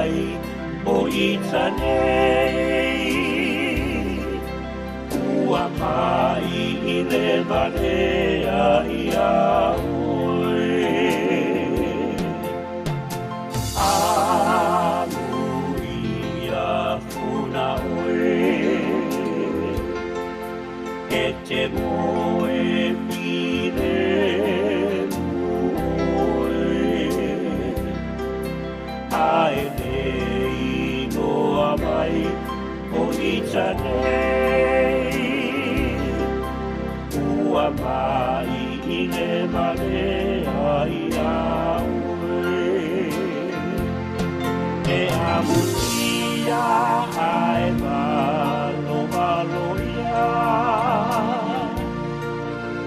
mai o ita nei. Ua mai i le valea ia oe. Amuia funa oe, e te moe file oe. Ae nei noa mai o ita nei. Ua mai i le valea ia oe. E amutia ae malo malo ia,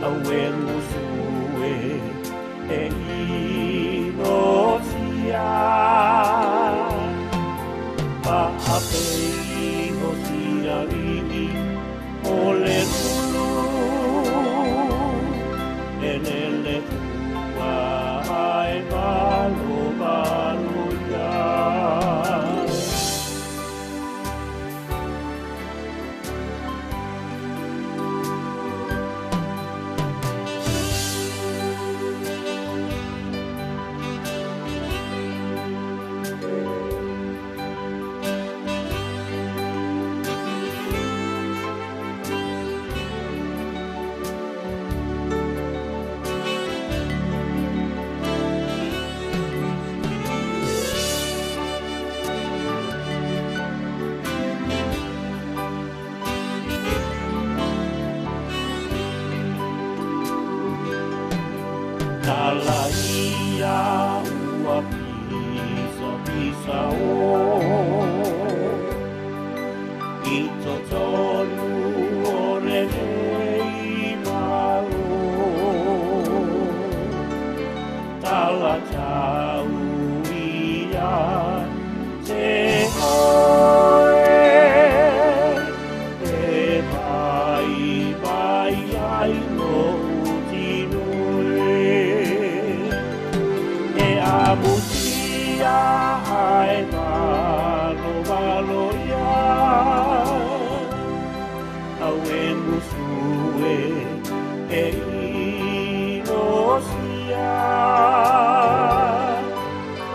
au e musue e inosia. Paapei o sialii o le lulu, e lele pua ae malo malo ia. Tala ia ua pisa pisa o, i totonu o lenei malo. Tala tau ia te oe, e mai mai ai lou tino e. E amutia ae malo malo ia, au e musue e inosia.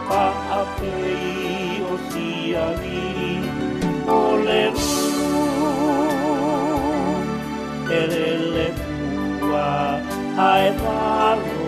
Paapei o sialii o le lulu, e lele pua ae malo